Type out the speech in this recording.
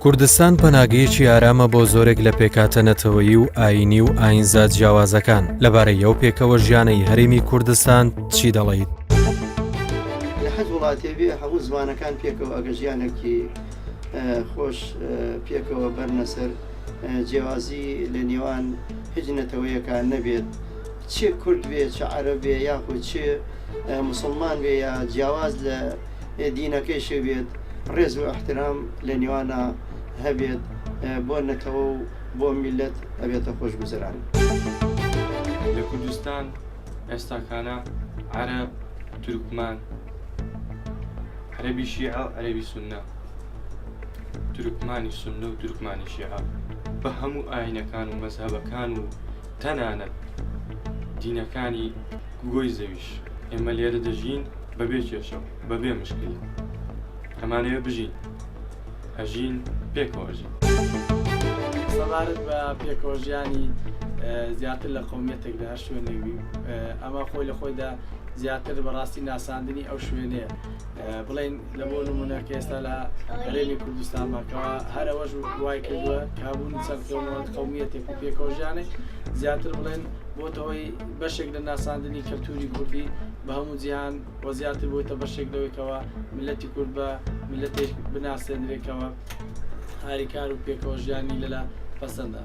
کوردستان پەناگەیەکی ئارامە بۆ زۆرێک لە پێکهاتە نەتەوەیی و ئایینی و ئایینزا جیاوازەکان، لەبارەی ئەو پێکەوە ژیانەی هەرێمی کوردستان چی دەڵێیت؟ لە هەر وڵاتێ بێ هەموو زمانەکان پێکەوە ئەگە ژیانێکی خۆش پێکەوە بەرنە سەر جیاوازی لە نێوان هیچ نەتەوەیەکا نەبێت چ کورد بێ چ عەرەب بێ یاخود چ مسلمان بێ یا جیاواز لە دینەکەیشی بێت ڕێز و ئیحترام لە نێوانا هەبێت بۆ نەتەوە و بۆ میللەت ئەبێتە خۆشگوزەران. لە کوردستان ئێستاکانە عەرەب، تورکمان، عەرەبی شیعە و عەرەبی سوننە، تورکمانی سوننە و تورکمانی شیعە بە هەموو ئاینەکان و مەزهەبەکان و تەنانەت دینەکانی گۆی زەویش ئێمە لێرە دەژین بەبێ کێشە و بەبێ مشکلە ئەمانەوێ بژین ئەژین پێکەوە ئەژین. سەبارەت بە پێکەوە ژیانی زیاتر لە قەومیەتێک لە هەر شوێنێک بی ئەمە خۆی لە خۆیدا زیاتر بەڕاستی ناساندنی ئەو شوێنەیە بڵێن لە بۆ نمونە کە ئێستا لە هەرێمی کوردستانماکەەوە هەر ئەوەش وای کردووە کابوونی چەند قەومیەتێک و پێکەوە ژیانێک زیاتر بڵێن بۆتەوەی بەشێک لە ناساندنی کەلتوری کوردی بە هەموو جیهان و زیاتر بۆتە بەشێک لەوەی کەوا میللەتی کورد بە میللەتێک بناسێندرێ کەوا هاریکار و پێکەوە ژیانی لەلا پەسەندە.